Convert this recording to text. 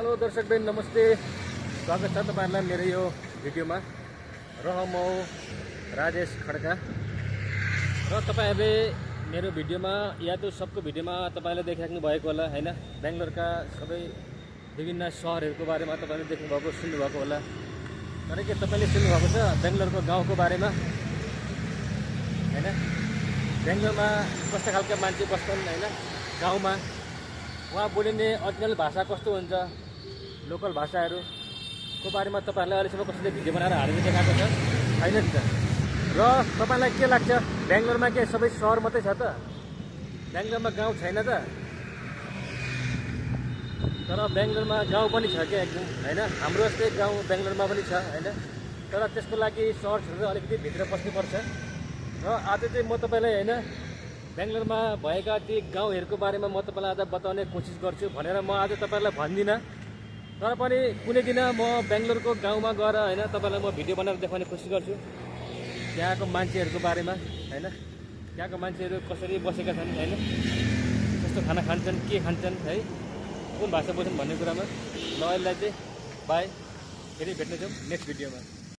Hello दर्शकबिन नमस्ते, स्वागत छ तपाईहरुलाई मेरो यो भिडियोमा। र म राजेश खड्का र तपाईहरुले मेरो भिडियोमा या त सबको भिडियोमा तपाईले देखिराख्नु भएको होला हैन। बेंगलोरका सबै विभिन्न शहरहरुको बारेमा तपाईले देख्नु भएको सुन्नु भएको होला। तर के तपाईले सुन्नु भएको छ बेंगलोरको गाउँको बारेमा हैन। बेंगलोरमा कस्ता खालका मान्छे बस्छन् हैन, गाउँमा वहाँ बोलिने ओरिजिनल भाषा कस्तो हुन्छ, लोकल भाषाहरुको बारेमा तपाईहरुलाई अहिलेसम्म कसैले भिडियो बनाएर हालेर देखाएको छ हैन नि त। र तपाईलाई के लाग्छ बेंगलोरमा के सबै शहर मात्रै छ त? बेंगलोरमा गाउँ छैन त? तर बेंगलोरमा गाउँ पनि छ के एकदम हैन। हाम्रो जस्तै गाउँ बेंगलोरमा पनि छ हैन। तर त्यसको लागि शहर छोडेर अलिकति भित्र बस्नुपर्छ। र आज चाहिँ म तपाईलाई हैन बेंगलोरमा भएका ती गाउँहरुको बारेमा म तपाईलाई आज बताउने कोसिस गर्छु भनेर म आज तपाईलाई भन्दिन। तर पनि कुनै दिन म बेंगलोरको गाउँमा गएर हैन तपाईलाई म भिडियो बनाएर देखाउने कोसिस गर्छु त्यहाँको मान्छेहरुको बारेमा हैन। त्यहाँको मान्छेहरु कसरी बसेका छन् हैन, कस्तो खाना खान्छन्, के खान्छन् है, कुन भाषा बोल्छन् भन्ने कुरामा। ल अहिले चाहिँ बाइ, फेरि भेट्ने छौं नेक्स्ट भिडियोमा।